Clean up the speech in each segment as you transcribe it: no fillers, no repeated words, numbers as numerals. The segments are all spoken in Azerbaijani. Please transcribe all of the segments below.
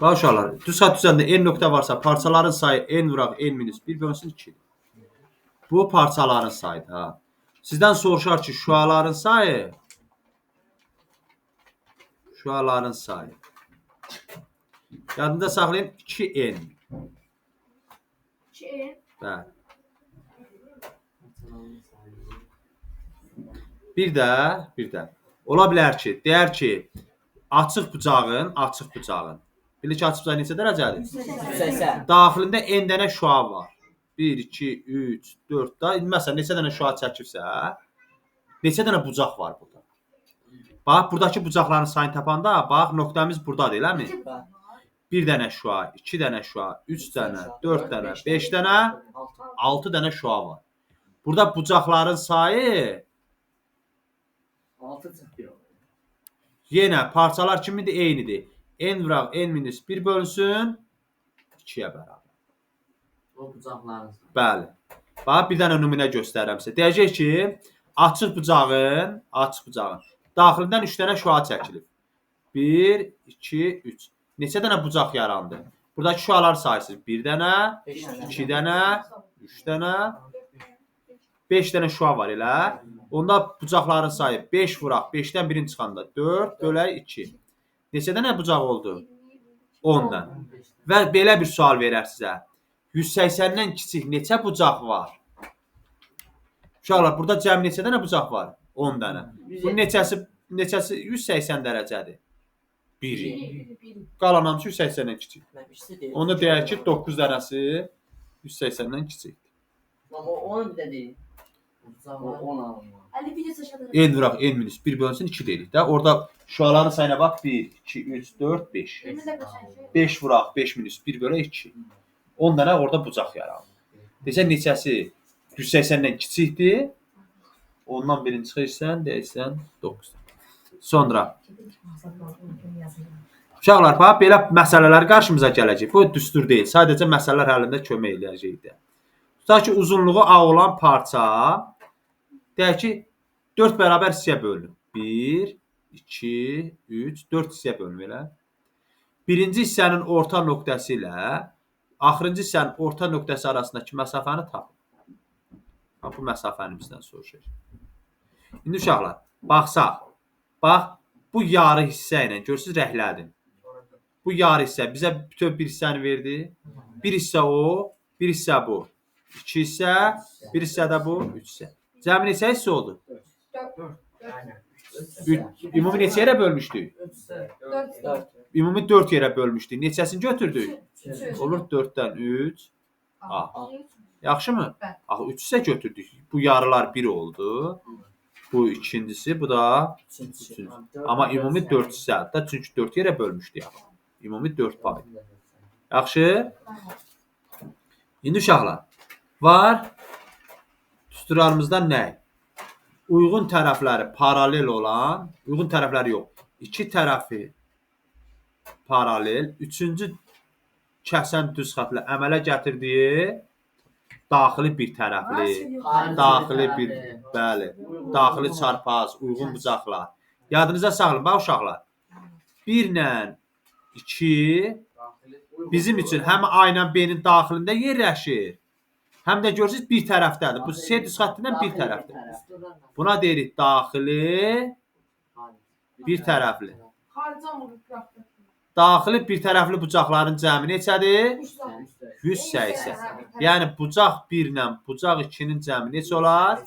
Bax uşaqlar, düz xətt üzərində n nöqtə varsa, parçaların sayı n vuraq n minus 1 bölünsün 2. Bu parçaların sayıdır. Ha. Sizdən soruşar ki, şüaların sayı Yadında saxlayın 2n. 2n. Bəli. Bir də ola bilər ki, deyər ki, açıq bucağın. Bilir ki, açıq bucaq neçə dərəcədir? 180. Daxilində n dənə şüa var. 1, 2, 3, 4 da. İndi məsələn, neçə dənə şüa çəkibsə, neçə dənə bucaq var burada? Bax, buradakı bucaqların sayını tapanda, bax, nöqtəmiz buradadır, eləmi? 1 dənə şüa, 2 dənə şüa, 3 dənə, 4 dənə, 5 dənə, 6 dənə şüa var. Burada bucaqların sayı 6 çıxıyor. Yenə parçalar kimidir? Eynidir. N vuraq n minus 1 bölünsün 2-yə bərabər. O bucaqların sayı. Bəli. Bax, bir dənə nümunə göstərirəm sizə. Deyəcək ki, açıq bucağın daxilindən 3 dənə şüa çəkilib. 1, 2, 3. Neçə dənə bucaq yarandı? Buradakı şüalar sayısız. 1 dənə, 2 dənə, 3 dənə, 5 dənə şüa var elə. Onda bucaqların sayı 5 vuraq, 5-dən birini çıxanda 4 bölək 2. Neçə dənə bucaq oldu? 10 dənə. Və belə bir sual verər sizə. 180-dən kiçik neçə bucaq var? Uşaqlar, burada cəmi neçə dənə bucaq var? 10 dənə. Bunun neçəsi 180 dərəcədir? 1-i. Qalan hamısı 180-dən kiçik. Onda deyək ki, 9 dənəsi 180-dən kiçikdir. Amma onu bir də deyil. O 10 alınma. N vuraq n minus 1 bölünsün 2 deyirik də. Orada şüaların sayına bax 1, 2, 3, 4, 5. 5 vuraq 5 minus 1 bölək 2. 10 dənə orada bucaq yaranır. Desə neçəsi 180-dən kiçikdir? Ondan birini çıxırsan, deyirsən 9. Sonra uşaqlar, bax belə məsələlər qarşımıza gələcək. Bu düstur deyil. Sadəcə məsələlər həllində kömək eləyəcək də. Tutaq ki, uzunluğu A olan parça deyək ki, 4 bərabər hissəyə bölünür. 1, 2, 3, 4 hissəyə bölünür elə. Birinci hissənin orta nöqtəsi ilə axırıncı hissənin orta nöqtəsi arasındakı məsafəni tapın. Bax, bu məsafəni bizdən soruşur. İndi uşaqlar, baxsaq, bax, bu yarı hissə ilə, görürsünüz, rəhlədim. Bu yarı hissə bizə bütöv bir hissəni verdi. Bir hissə o, bir hissə bu. 2 hissə, bir hissə də bu, 3 hissə. Cəmi neçə hissə oldu? 4. Ümumi neçə yerə bölmüşdük? 4. Ümumi 4 yerə bölmüşdük. Neçəsini götürdük? 3. Olur 4-dən 3 A. Yaxşımı? Axı 3 hissə götürdük. Bu yarılar 1 oldu. Bu ikincisi, bu da üçüncüsü. Amma ümumi 4 hissə. Da çünki 4 yerə bölmüşdük axı. Ümumi 4 pay. Yaxşı? İndi uşaqlar, var düsturlarımızda nə? Uyğun tərəfləri paralel olan, uyğun tərəfləri yox. İki tərəfi paralel, üçüncü kəsən düz xətlə əmələ gətirdiyi daxili bir tərəfli, daxili bir, bəli, daxili çarpaz, uyğun bucaqlar. Yadınıza saxlayın, bax uşaqlar. 1 ilə 2 bizim üçün həm A ilə B-nin daxilində yerləşir, həm də görürsünüz bir tərəfdədir. Bu C düz xəttindən bir tərəfdir. Buna deyirik daxili bir tərəfli. Daxili bir tərəfli bucaqların cəmi neçədir? 180. Yəni bucaq 1 ilə bucaq 2-nin cəmi neçə olar?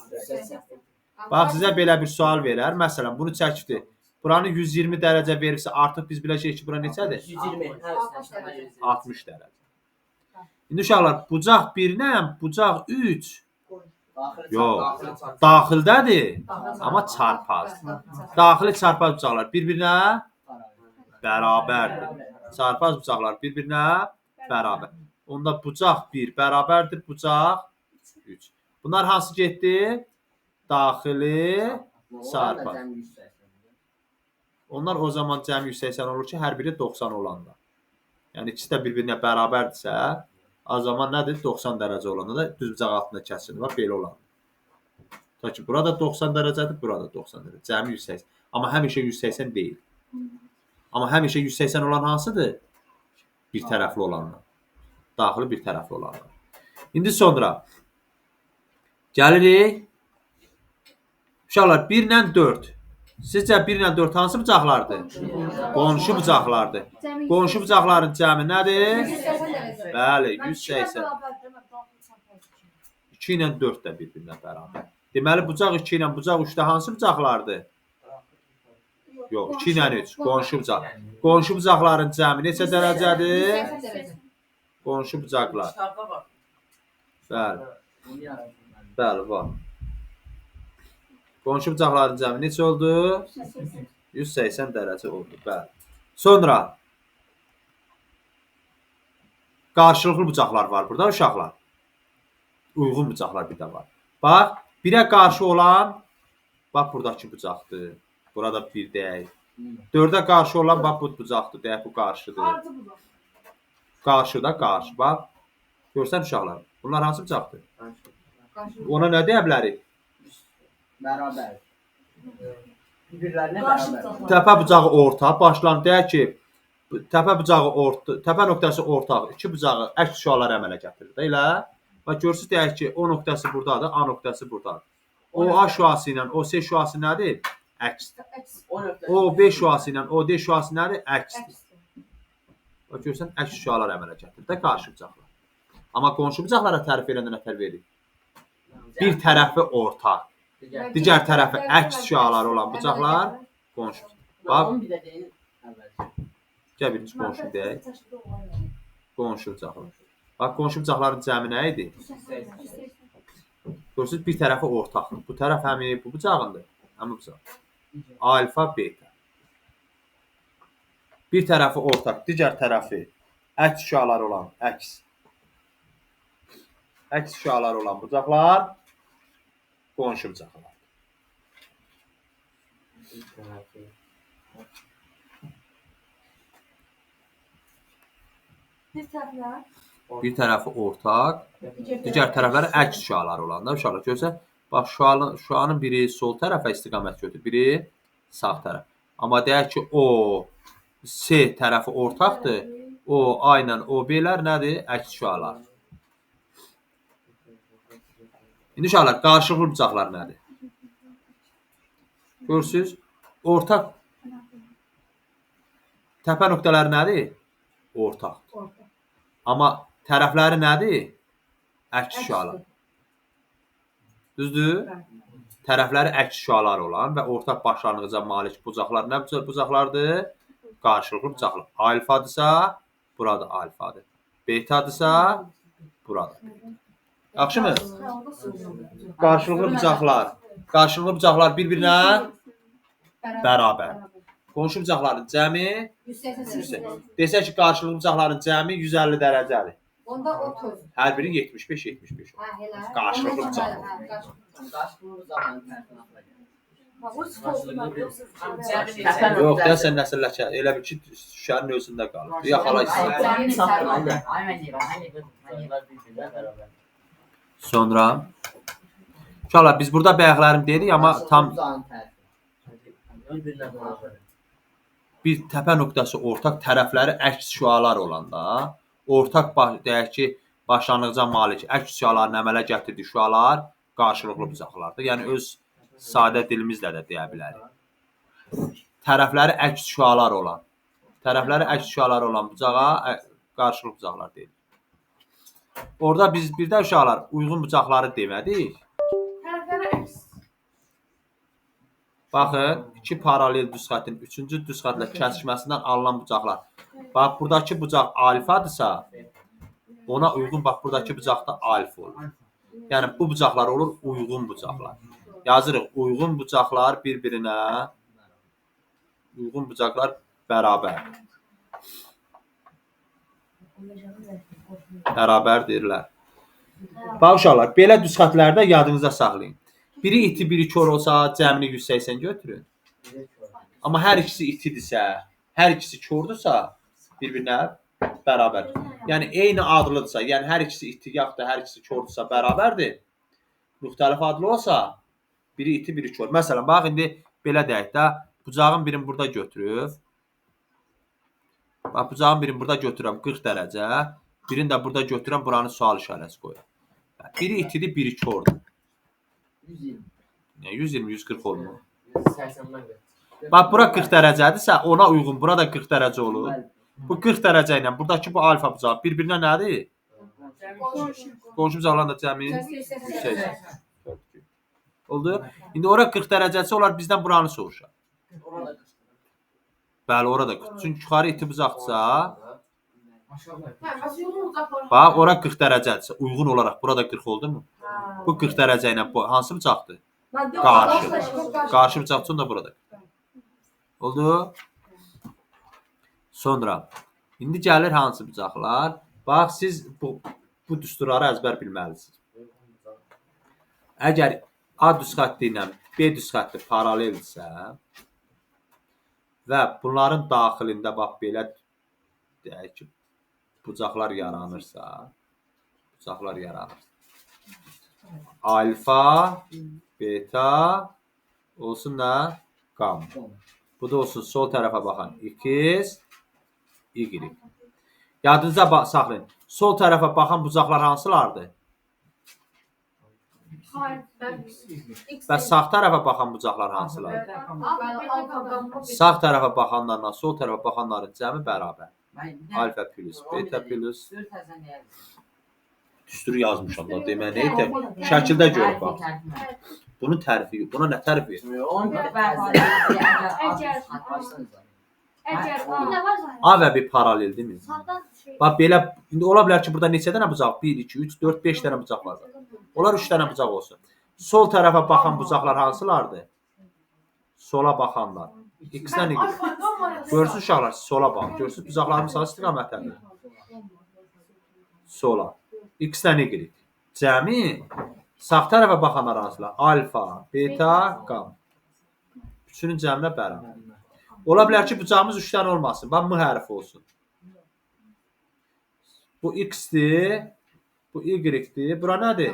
Bax, sizə belə bir sual verər. Məsələn, bunu çəkdi. Buranı 120 dərəcə veribsə, artıq biz biləcəyik ki, bura neçədir? 120. 60 dərəcə. İndi uşaqlar, bucaq 1 ilə bucaq 3 yox, daxildədir, amma çarpazdır. Daxili çarpaz bucaqlar bir-birinə bərabərdir. Çarpaz bucaqlar bir-birinə bərabər. Onda bucaq 1 bərabərdir bucaq 3. Bunlar hansı getdi? Daxili çarpaz. Onlar o zaman cəmi 180 olur ki, hər biri 90 olanda. Yəni ikisi də bir-birinə bərabərdirsə, o zaman nədir? 90 dərəcə olanda da düz bucaq altında kəsilir. Bax, belə olanda. Ta ki, burada 90 dərəcədir, burada 90 dərəcə. Cəmi 180. Amma həmişə 180 deyil. Amma həmişə 180 olan hansıdır? Bir tərəfli olanlar. Daxili bir tərəfli olanlar. İndi sonra gəlirik. Uşaqlar 1 ilə 4. Sizcə 1 ilə 4 hansı bucaqlardır? Qonşu bucaqlardır. Qonşu bucaqların cəmi nədir? Bəli, 180. 2 ilə 4 də bir-birinə bərabər. Deməli, bucaq 2 ilə bucaq 3-də hansı bucaqlardır? Yox, 2 ilə 3, qonşu bucaq. Qonşu bucaqların cəmi neçə dərəcədir? Qonşu bucaqlar. Bəli, bəli, var. Qonşu bucaqların cəmi neçə oldu? 180 dərəcə oldu, bəli. Sonra qarşılıqlı bucaqlar var burada, uşaqlar. Uyğun bucaqlar bir də var. Bax, 1-ə qarşı olan, bax, buradakı bucaqdır. Burada 1 deyək. 4-ə qarşı olan, bax, bu bucaqdır, deyək, bu qarşıdır. Qarşıda qarşı, bax. Görsən, uşaqlar, bunlar hansı bucaqdır? Ona nə deyə bilərik? Bərabər. Bir-birlərinə bərabər. Təpə bucağı orta, başlanır. Deyək ki, təpə bucağı orta, təpə nöqtəsi ortaq, iki bucağı əks şüaları əmələ gətirir də, elə. Bax, görürsünüz, deyək ki, O nöqtəsi buradadır, A nöqtəsi buradadır. OA şüası ilə OC şüası nədir? Əksdir. OB şüası ilə OD şüası nədir? Əksdir. Bax, görürsən, əks şüalar əmələ gətirir də, qarşı bucaqlar. Amma qonşu bucaqlara tərif verəndə nə tərif veririk? Bir tərəfi ortaq, digər tərəfi əks şüaları olan bucaqlar qonşu. Bax, gəl birinci qonşu deyək. Qonşu bucaqlar. Bax, qonşu bucaqların cəmi nə idi? Görürsünüz, bir tərəfi ortaqdır. Bu tərəf həmi bu bucağındır, həmi bu bucaq. Alfa, beta. Bir tərəfi ortaq, digər tərəfi əks şüaları olan, əks. Əks şüaları olan bucaqlar qonşu bucaqlar. Bir tərəfi ortaq, digər tərəfləri əks şüaları olanda uşaqlar görsə, bax şüanın biri sol tərəfə istiqamət götürür, biri sağ tərəf. Amma deyək ki, O, C tərəfi ortaqdır, O, A ilə O, B-lər nədir? Əks şüalar. İndi uşaqlar, qarşılıqlı bucaqlar nədir? Görürsünüz, ortaq təpə nöqtələri nədir? Ortaqdır. Amma tərəfləri nədir? Əks şüalar. Düzdür? Tərəfləri əks şüalar olan və ortaq başlanğıca malik bucaqlar nə bucaqlardır? Qarşılıqlı bucaqlar. Alfadırsa, burada alfadır. Betadırsa, burada. Yaxşımı? Qarşılıqlı bucaqlar. Qarşılıqlı bucaqlar bir-birinə bərabər. Qonşu bucaqların cəmi 180. Desək ki, qarşılıqlı bucaqların cəmi 150 dərəcədir. Onda 30. Hər biri 75-75 olur. Qarşılıqlı bucaqlar. Yox, deyəsən nəsə ləkə, elə bil ki, şüşənin özündə qalır. Yaxala istəyir. Sonra uşaqlar, biz burada bayaqlarım dedik, amma tam bir təpə nöqtəsi ortaq, tərəfləri əks şüalar olanda, ortaq deyək ki, başlanğıca malik əks şüaların əmələ gətirdiyi şüalar qarşılıqlı bucaqlardır. Yəni, öz sadə dilimizlə də deyə bilərik. Tərəfləri əks şüalar olan, tərəfləri əks şüalar olan bucağa qarşılıqlı bucaqlar deyilir. Orada biz bir də uşaqlar uyğun bucaqları demədik. Tərəfləri əks. Baxın, iki paralel düz xəttin üçüncü düz xətlə kəsişməsindən alınan bucaqlar. Bax, buradakı bucaq alfadırsa, ona uyğun, bax, buradakı bucaq da alfa olur. Yəni, bu bucaqlar olur uyğun bucaqlar. Yazırıq, uyğun bucaqlar bir-birinə, uyğun bucaqlar bərabər. Bərabərdirlər. Bax, uşaqlar, belə düz xətlərdə yadınıza saxlayın. Biri iti, biri kor olsa, cəmini 180 götürün. Amma hər ikisi itidirsə, hər ikisi kordursa, bir-birinə bərabər. Yəni, eyni adlıdırsa, yəni hər ikisi iti, yaxud da hər ikisi kordursa bərabərdir. Müxtəlif adlı olsa, biri iti, biri kor. Məsələn, bax, indi belə deyək də, bucağın birini burada götürüb, Bax, bucağın birini burada götürürəm 40 dərəcə, birini də burada götürürəm, buranı sual işarəsi qoyuram. Biri itidir, biri kordur. 120. Yəni 120, 140 olmur. 180-dən gətir. Bax, bura 40 dərəcədirsə, ona uyğun bura da 40 dərəcə olur. Bu 40 dərəcə ilə buradakı bu alfa bucağı bir-birinə nədir? Qonşu. Qonşu bucaqların da cəmi 180. Oldu? İndi ora 40 dərəcəsi olar, bizdən buranı soruşar. Orada 40. Bəli, ora da 40. Çünki yuxarı iti bucaqdırsa, Hə, bəs uyğun bucaqlar. bax, ora 40 dərəcədirsə, uyğun olaraq burada 40 oldu mu? Bu 40 dərəcə ilə bu hansı bucaqdır? Qarşı. Qarşı bucaq üçün də burada. Oldu? Sonra indi gəlir hansı bucaqlar? Bax, siz bu düsturları əzbər bilməlisiniz. Əgər A düz xətti ilə B düz xətti paraleldirsə və bunların daxilində bax belə deyək ki, bucaqlar yaranırsa, bucaqlar yaranır. Alfa, beta olsun nə? Qamma. Bu da olsun sol tərəfə baxan x, y. Yadınıza saxlayın. Sol tərəfə baxan bucaqlar hansılardır? Və sağ tərəfə baxan bucaqlar hansılardır? Sağ tərəfə baxanlarla sol tərəfə baxanların cəmi bərabər. Alfa plus, beta plus. Düsturu yazmışam da, demək nə etəm? Şəkildə gör bax. Bunun tərifi yox. Buna nə tərif verir? A və B paraleldirmi? Bax belə, indi ola bilər ki, burada neçə dənə bucaq? 1, 2, 3, 4, 5 dənə bucaq var. Olar 3 dənə bucaq olsun. Sol tərəfə baxan bucaqlar hansılardır? Sola baxanlar. X-dən Y. Görsün uşaqlar, sola bax. Görsün bucaqlarımız hansı istiqamətdədir? Sola. X-dən Y. Cəmi sağ tərəfə baxanlar hansılar? Alfa, beta, qamma. Üçünün cəminə bərabər. Ola bilər ki, bucağımız 3 dənə olmasın. Bax, M hərfi olsun. Bu X-dir, bu Y-dir. Bura nədir?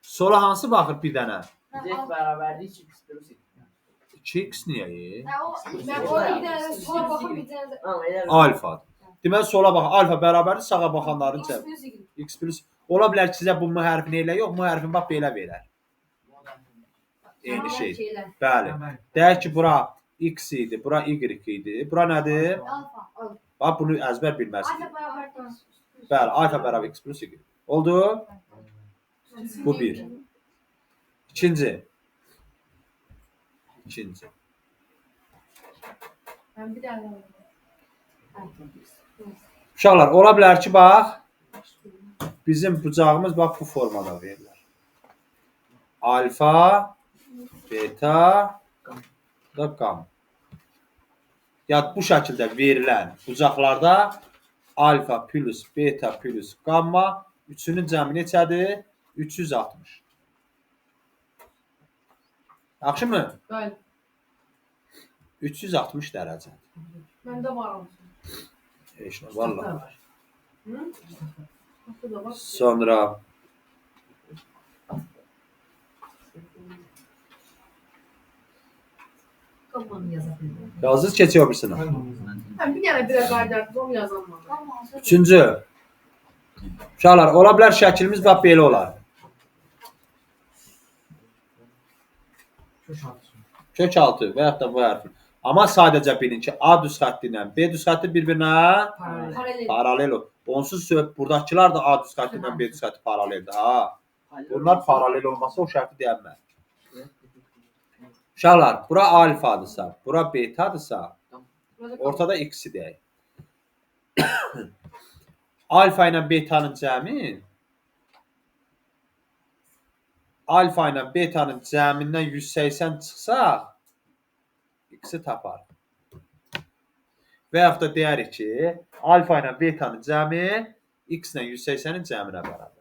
Sola hansı baxır bir dənə? Z bərabərdir 2x plus y. 2x niyə? Sola baxın bir dənə. Alfadır. Deməli, sola baxan alfa bərabərdir sağa baxanların cəmi. X plus. Ola bilər ki, sizə bu M hərfini elə yox, M hərfini bax belə verər. Eyni şey. Bəli. Deyək ki, bura X idi, bura Y idi. Bura nədir? Alfa. Bax, bunu əzbər bilməlisiniz. Bəli, alfa bərabər X plus Y. Oldu? Bu bir. İkinci. İkinci. Mən bir dənə. Uşaqlar, ola bilər ki, bax, bizim bucağımız bax bu formada verilir. Alfa, beta, da qamma. Ya bu şəkildə verilən bucaqlarda alfa plus beta plus qamma üçünün cəmi neçədir? 360. Yaxşı mı? Bəli. 360 dərəcədir. Məndə var olsun. Heç nə, vallah. Sonra yazız keçiyor o birisinə. Mən bir dənə birə qayıdardım, onu yazamadım. Üçüncü. Uşaqlar, ola bilər şəklimiz bax belə olar. Kök 6 və yaxud da bu hərfi. Amma sadəcə bilin ki, A düz xətti ilə B düz xətti bir-birinə paralel olur. Onsuz söhbət buradakılar da A düz xətti ilə B düz xətti paraleldir. Ha. Bunlar paralel olmasa o şərti deyənməz. Uşaqlar, bura alfadırsa, bura betadırsa, ortada x-i deyək. Alfa ilə betanın cəmi alfa ilə betanın cəmindən 180 çıxsaq x-i tapar. Və yaxud da deyərik ki, alfa ilə betanın cəmi x ilə 180-in cəminə bərabər.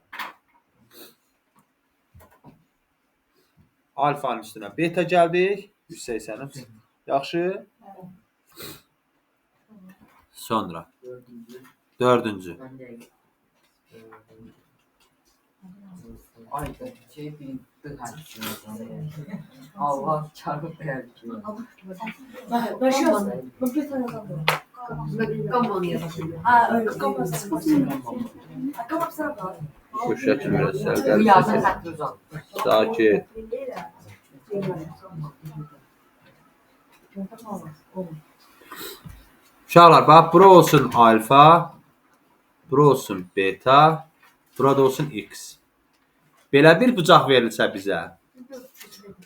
Alfanın üstünə beta gəldik, 180-in çıxdı. Yaxşı? Sonra dördüncü. Ay da şey bir hərfi. Allah çarpıp hərfi. Başlıyorsun. Bir tane yazalım. Gammanı yazacağım. Bu şəkil biraz Bu sərgəli yazın çəkil. xətti uzan. Sakit. Uşaqlar, bax, bura olsun alfa, bura olsun beta, burada olsun x. Belə bir bucaq verilsə bizə.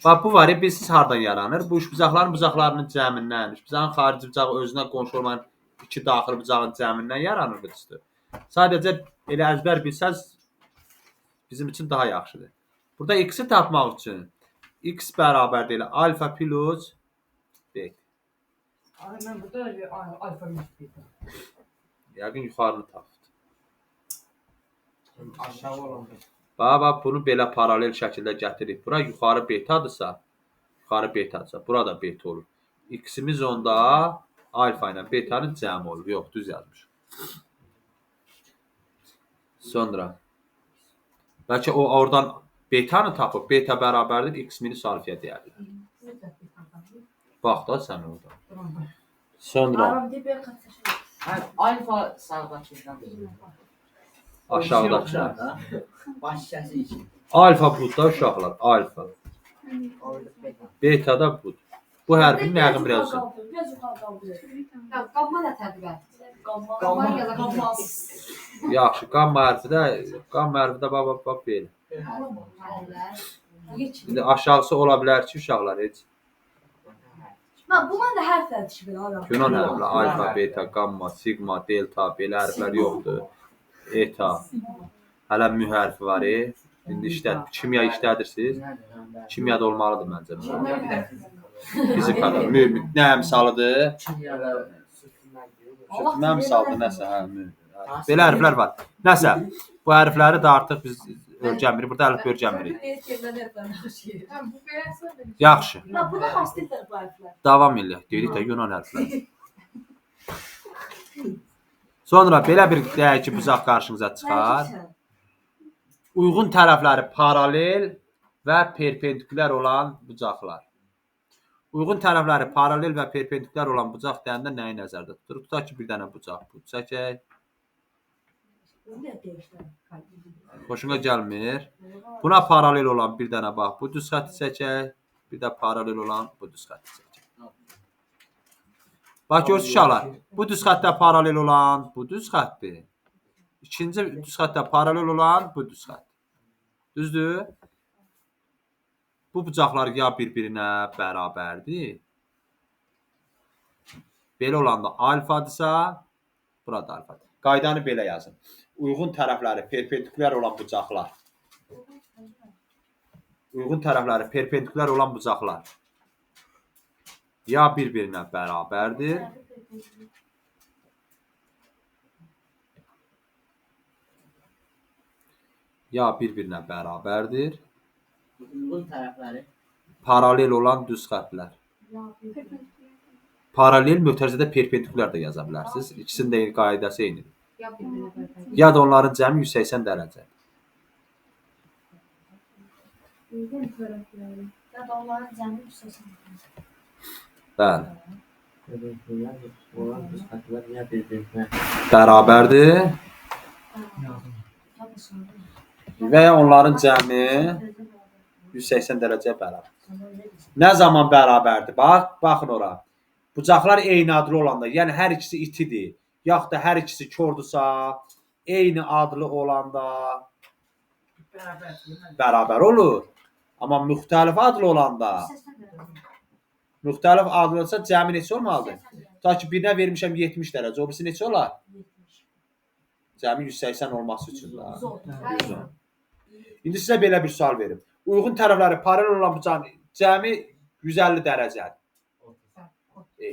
Bax, bu var ya, bilirsiniz hardan yaranır? Bu üçbucaqların bucaqlarının cəmindən, üçbucağın xarici bucağı özünə qonşu olmayan iki daxili bucağın cəmindən yaranır bu düstur. Sadəcə elə əzbər bilsəz bizim üçün daha yaxşıdır. Burada x-i tapmaq üçün x bərabərdir elə alfa plus beta. Ay, mən burada da bir alfa beta. Yəqin yuxarını tapdı. Aşağı olan. Bax, bax, bunu belə paralel şəkildə gətirik. Bura yuxarı betadırsa, yuxarı betadırsa, burada beta olur. X-imiz onda alfa ilə betanın cəmi olur. Yox, düz yazmışıq. Sonra bəlkə o oradan betanı tapıb, beta bərabərdir x minus alfaya deyə bilər. Bax da sən orada. Sonra Alfa sağdakından. aşağıdakı. Baş hissəsi için. Alfa budur da uşaqlar, alfa. Beta da budur. Bu hərfin nəğim biraz uzun. Biraz yuxarı qaldır. Qamma nə tərdir? Qamma. Qamma. Yaxşı, qamma hərfi də, qamma hərfi də bax, bax, bax belə. İndi aşağısı ola bilər ki, uşaqlar heç Mən bunlar da hərflər çıxır ara. Yunan hərfləri alfa, beta, qamma, sigma, delta belə hərflər yoxdur. Eta. Hələ mü hərfi var. İndi işlət, kimya işlədirsiniz. Kimyada olmalıdır məncə. Fizikada. Mü, mü nə əmsalıdır? Kimyada sürtünmə. Sürtünmə əmsalıdır nəsə, hə, mü. Belə hərflər var. Nəsə, bu hərfləri də artıq biz öyrənmirik. Burada əlifba öyrənmirik. Yaxşı. Mən buna hansı dillər bu hərflər? Davam eləyək. Dedik də Yunan hərfləri. Sonra belə bir deyək ki, bucaq qarşınıza çıxar. Uyğun tərəfləri paralel və perpendikulyar olan bucaqlar. Uyğun tərəfləri paralel və perpendikulyar olan bucaq deyəndə nəyi nəzərdə tuturuq? Tutaq ki, bir dənə bucaq bu çəkək. Xoşuna gəlmir. Buna paralel olan bir dənə bax bu düz xətti çəkək. Bir də paralel olan bu düz xətti çəkək. Bax görürsünüz uşaqlar, bu düz xəttə paralel olan bu düz xəttdir. İkinci düz xəttə paralel olan bu düz xətt. Düzdür? Bu bucaqlar ya bir-birinə bərabərdir. Belə olanda alfadırsa, burada alfadır. Qaydanı belə yazın. Uyğun tərəfləri perpendikulyar olan bucaqlar. Uyğun tərəfləri perpendikulyar olan bucaqlar ya bir-birinə bərabərdir, ya bir-birinə bərabərdir. Uyğun tərəfləri Paralel olan düz xəttlər. Paralel mötərizədə perpendikulyar da yaza bilərsiniz. İkisinin də qaydası eynidir. Ya da onların cəmi 180 dərəcədir. Uyğun tərəfləri. Ya da onların cəmi 180. Bəli. Olan düz xəttlər ya bir-birinə Bərabərdir və ya onların cəmi 180 dərəcəyə bərabər. Nə zaman bərabərdir? Bax, baxın ora. Bucaqlar eyni adlı olanda, yəni hər ikisi itidir, yaxud da hər ikisi kordursa, eyni adlı olanda bərabər olur. Amma müxtəlif adlı olanda, müxtəlif adlı olsa cəmi neçə olmalıdır? Tutaq ki, birinə vermişəm 70 dərəcə, o birisi neçə olar? Cəmi 180 olması üçün də. 110. İndi sizə belə bir sual verim. Uyğun tərəfləri paralel olan bucağın cəmi 150 dərəcədir.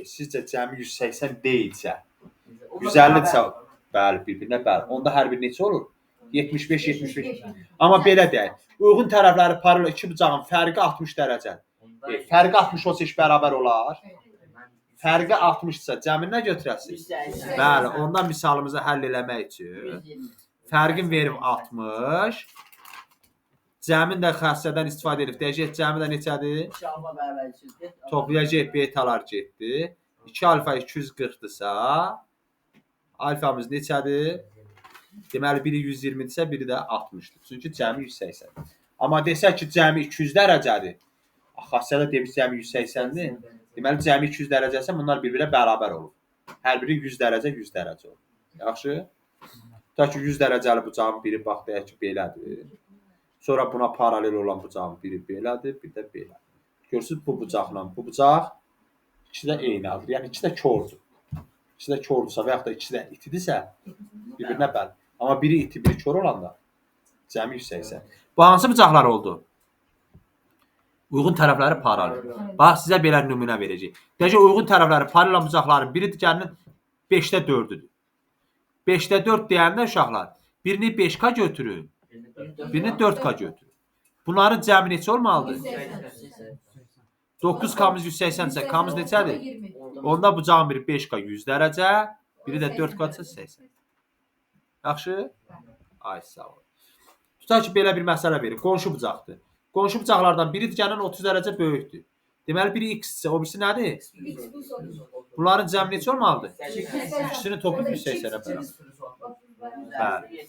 Sizcə cəmi 180 deyilsə, 150-dirsə, bəli, bir-birinə bəli. Onda hər biri neçə olur? 75, 75. Amma belə deyək, uyğun tərəfləri paralel iki bucağın fərqi 60 dərəcədir. Fərqi 60 olsa heç bərabər olar. Fərqi 60-dırsa cəmi nə götürəsiniz? Bəli, onda misalımızı həll eləmək üçün fərqin verib 60. Cəmin də xassədən istifadə edib. Deyəcək cəmi də neçədir? Toplayacaq betalar getdi. 2 alfa 240-dırsa, alfamız neçədir? Deməli, biri 120-dirsə, biri də 60-dır. Çünki cəmi 180. Amma desək ki, cəmi 200 dərəcədir. Xassədə demiş cəmi 180-dir. Deməli, cəmi 200 dərəcəsə bunlar bir-birinə bərabər olur. Hər biri 100 dərəcə, 100 dərəcə olur. Yaxşı? Tutaq ki, 100 dərəcəli bucağın biri bax deyək ki, belədir. Sonra buna paralel olan bucağın biri belədir, bir də belədir. Görürsünüz, bu bucaqla bu bucaq ikisi də eyni alır. Yəni, ikisi də kordur. İkisi də kordursa və yaxud da ikisi də itidirsə, bir-birinə bəli. Amma biri iti, biri kor olanda cəmi 180. Bu hansı bucaqlar oldu? Uyğun tərəfləri paralel. Bax, sizə belə nümunə verəcək. Deyək ki, uyğun tərəfləri paralel olan bucaqların biri digərinin 5-də 4-üdür. 5-də 4 deyəndə uşaqlar, birini 5K götürün, birini 4K götürün. Bunların cəmi neçə olmalıdır? 9K-mız 180-sə, K-mız neçədir? Onda bucağın biri 5K 100 dərəcə, biri də 4K 80. Yaxşı? Ay, sağ ol. Tutaq ki, belə bir məsələ verir. Qonşu bucaqdır. Qonşu bucaqlardan biri digərindən 30 dərəcə böyükdür. Deməli, biri x-isə, o birisi nədir? Bunların cəmi neçə olmalıdır? İkisini toplayıb 180-ə bərabər. Bəli.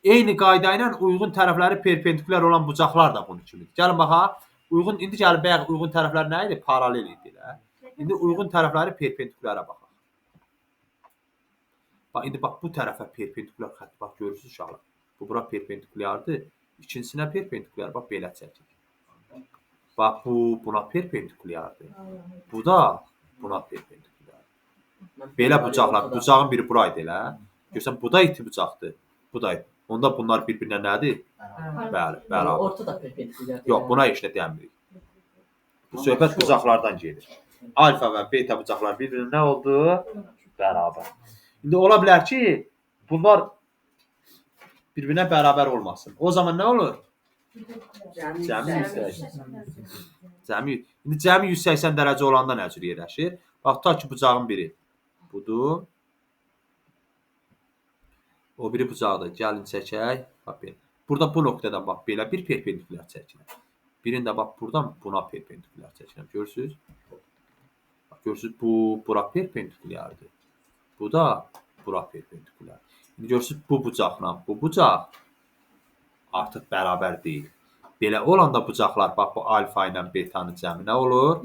Eyni qayda ilə uyğun tərəfləri perpendikulyar olan bucaqlar da bunun kimidir. Gəlin baxaq. Uyğun, indi gəlin bayaq uyğun tərəflər nə idi? Paralel idi elə. İndi uyğun tərəfləri perpendikulyara baxaq. Bax, indi bax bu tərəfə perpendikulyar xətt, bax görürsünüz uşaqlar. Bu bura perpendikulyardır. İkincisinə perpendikulyar, bax belə çəkilir. Bax bu buna perpendikulyardır. Bu da buna perpendikulyardır. Belə bucaqlar, bucağın biri buraydı elə. Görürsən bu da iti bucaqdır. Bu da iti. Onda bunlar bir-birinə nədir? Bəli, bərabər. Orta da perpendikulyar. Yox, buna heç nə deyəmirik. Bu söhbət bucaqlardan gedir. Alfa və beta bucaqlar bir-birinə nə oldu? Bərabər. İndi ola bilər ki, bunlar bir-birinə bərabər olmasın. O zaman nə olur? Cəmi 180. Cəmi. İndi cəmi 180 dərəcə olanda nə cür yerləşir? Bax, tutaq ki, bucağın biri budur. O biri bucağı da gəlin çəkək. Bax belə. Burada bu nöqtədən bax belə bir perpendikulyar çəkirəm. Birində bax buradan buna perpendikulyar çəkirəm. Görürsüz? Bax görürsüz bu bura perpendikulyardır. Bu da bura perpendikulyar. İndi görürsüz bu bucaqla bu bucaq artıq bərabər deyil. Belə olanda bucaqlar bax bu alfa ilə betanın cəmi nə olur?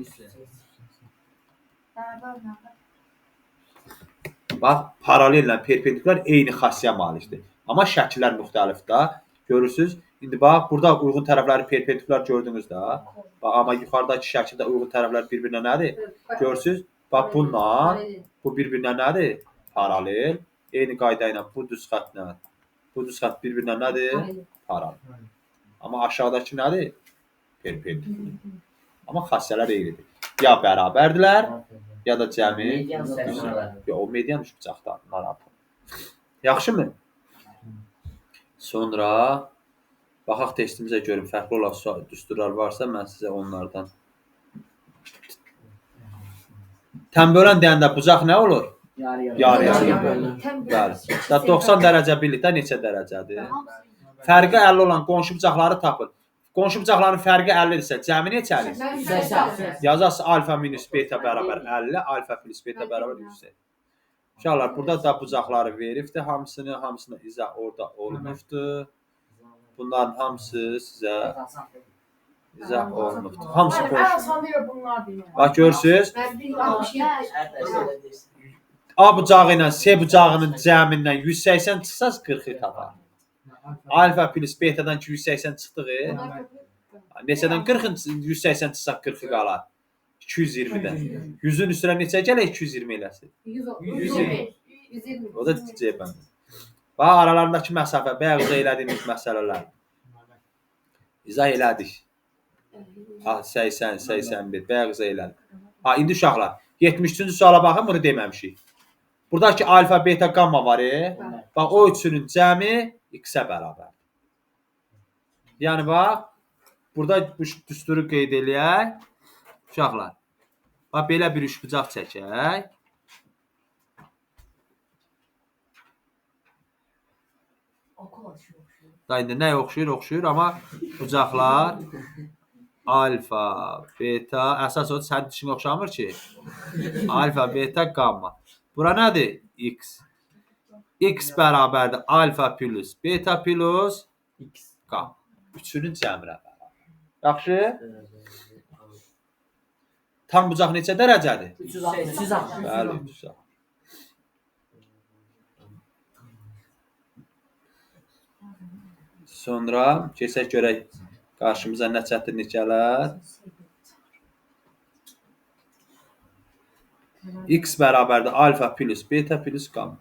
Bax, paralellə perpendikulyar eyni xassiyə malikdir. Amma şəkillər müxtəlifdir da. Görürsüz? İndi bax, burada uyğun tərəfləri perpendikulyar gördünüz də. Bax, amma yuxarıdakı şəkildə uyğun tərəflər bir-birinə nədir? Görürsüz? Bax, bununla bu bir-birinə nədir? Paralel. Eyni qayda ilə bu düz xəttlə bu düz xətt bir-birinə nədir? Paralel. Amma aşağıdakı nədir? Perpendikulyar. Amma xassələr eynidir. Ya bərabərdirlər, ya da cəmi. Yox, o median üç bucaqdan narahat. Yaxşımı? Sonra baxaq testimizə görüm fərqli olan düsturlar varsa mən sizə onlardan. Tənbölən deyəndə bucaq nə olur? Yarı yarı. Bəli. 90 dərəcə birlikdə neçə dərəcədir? Fərqi 50 olan qonşu bucaqları tapın. Qonşu bucaqların fərqi 50-dirsə, cəmi neçədir? 180. Yazarsınız alfa minus beta bərabər 50, alfa plus beta bərabər 180. Uşaqlar, burada da bucaqları veribdir hamısını, hamısına izah orada olunubdur. Bunların hamısı sizə izah olunubdur. Hamısı qonşu. Bax, görürsünüz? A bucağı ilə C bucağının cəmindən 180 çıxsaz 40-ı tapar. Alfa plus betadan ki 180 çıxdığı, neçədən 40-ın 180 çıxsaq 40-ı qalar? 220-dən. 100-ün üstünə neçə gələk 220 eləsin? 120. 120. O da C bəndi. Bax, aralarındakı məsafə, bayaq izah elədiyimiz məsələlər. İzah elədik. Ha, 80, 81, bayaq izah elədik. Ha, indi uşaqlar, 73-cü suala baxın, bunu deməmişik. Buradakı alfa, beta, gamma var. Bax, o üçünün cəmi x-ə bərabərdir. Yəni, bax, burada bu düsturu qeyd eləyək. Uşaqlar, bax, belə bir üçbucaq çəkək. Da indi nəyə oxşuyur? Oxşuyur, amma bucaqlar Alfa, beta, əsas odur, sənin dişin oxşamır ki. Alfa, beta, qamma. Bura nədir? X. X bərabərdir alfa plus beta plus X. qamma. Üçünün cəminə bərabər. Yaxşı? Tam bucaq neçə dərəcədir? 360. 360. Bəli, 360. Sonra keçək görək qarşımıza nə çətinlik gələr. X bərabərdir alfa plus beta plus qamma.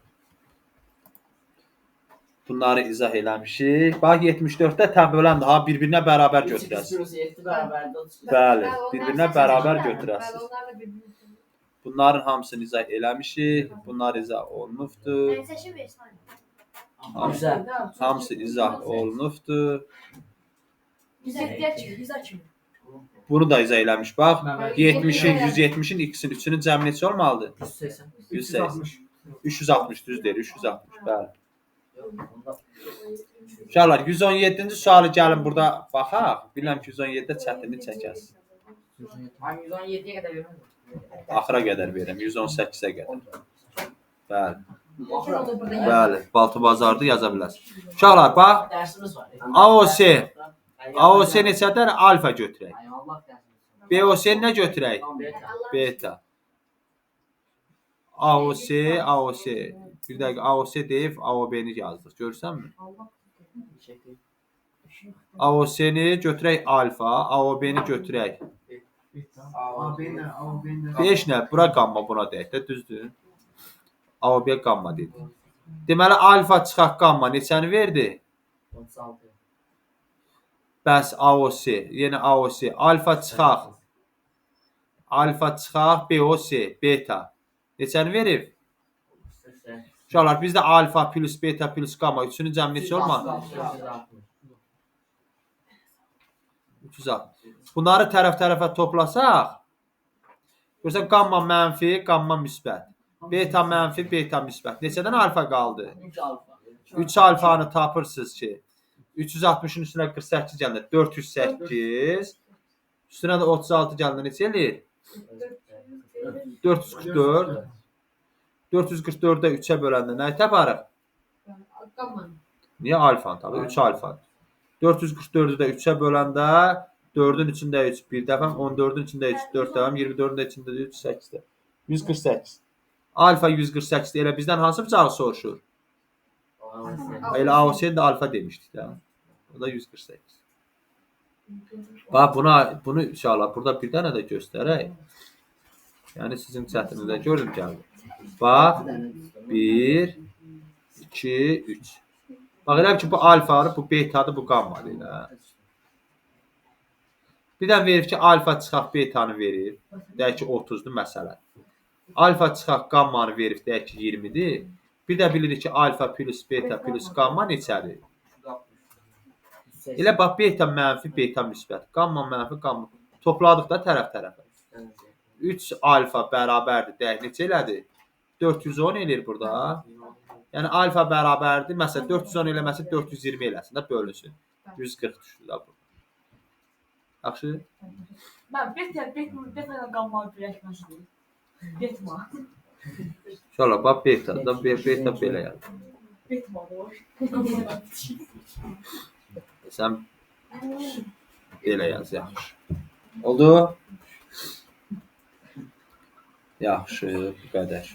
Bunları izah eləmişik. Bax 74-də təböləndir. Ha, bir-birinə bərabər 3x götürəsiniz. plus 7 bərabərdir 32. Bəli, Bəli, bir-birinə onlar bərabər seçilirlər. götürəsiniz. Bəli, onlar da bir-birini Bunların hamısını izah eləmişik. Bunlar izah olunubdur. Mən seçim versin. Güzel. Hamısı izah olunubdur. 107'ye çıkıyor. 100'e çıkıyor. Bunu da izah eləmiş. Bax, 70-in, Bəli. 170-in x-in üçünün cəmi neçə olmalıdır? 180. 180. 360 düz deyir, 360. Bəli. Yox, onda Uşaqlar, 117-ci sualı gəlin burada baxaq. Bilirəm ki, 117-də çətinlik çəkəsiniz. Ben 117'ye kadar veriyorum. Axıra qədər verirəm, 118-ə qədər. Bəli. Axıra. Bəli, Baltı bazarda yaza bilərsiniz. Uşaqlar, bax, Dərsimiz var. AOC. AOC neçədir? Alfa götürək. Ay Allah dərsimiz. BOC nə götürək? Beta. Beta. AOC, AOC. Bir dəqiqə AOC deyib AOB-ni yazdıq. Görürsənmi? AOC-ni götürək alfa, AOB-ni götürək. AB-nə, AB-nə. 5 nə? Bura qamma buna deyək də, düzdür? AOB qamma dedik. Deməli alfa çıxaq qamma neçəni verdi? 36. Bəs AOC, yenə AOC, alfa çıxaq. Alfa çıxaq BOC, beta. Neçəni verib? Uşaqlar, bizdə alfa plus beta plus qamma üçünün cəmi neçə olmalıdır? 360. Bunları tərəf-tərəfə toplasaq, görsən qamma mənfi, qamma müsbət. Beta mənfi, beta müsbət. Neçədən alfa qaldı? 3 alfa. 3 alfanı tapırsınız ki, 360-ın üstünə 48 gələndə 408, üstünə də 36 gələndə neçə eləyir? 444. 444-də 3-ə böləndə nə taparıq? Qamma. Niyə alfanı tapır? 3 alfa. 444-ü də 3-ə böləndə 4-ün içində 3 bir dəfə, 14-ün içində 3 4 dəfə, 24-ün də içində 3 8 dəfə. 148. Alfa 148-dir. Elə bizdən hansı bucağı soruşur? Elə AOC-ni də alfa demişdik də. O da 148. Bax buna bunu inşallah burada bir dənə də göstərək. Yəni sizin çətinizdə gördüm gəldi. Bax 1 2 3. Bax elə bil ki bu alfadır, bu betadır, bu qammadır elə. Bir də verib ki alfa çıxaq betanı verir. Deyək ki 30-dur məsələn. Alfa çıxaq qammanı verib deyək ki 20-dir. Bir də bilirik ki alfa plus beta plus qamma neçədir? Elə bax beta mənfi, beta müsbət, qamma mənfi, qamma. Topladıq da tərəf-tərəfə. 3 alfa bərabərdir. Deyək neçə elədi? 410 eləyir burada. Yəni alfa bərabərdir. Məsələn 410 eləməsə 420 eləsin də bölünsün. 140 düşdü də bu. Yaxşı? Ben beta beta beta ile gamma birleşmesi. Betma. İnşallah bax beta da beta belə yazır. Betma doğru. Sən belə yaz, yaxşı. Oldu? Yaxşı, bu qədər.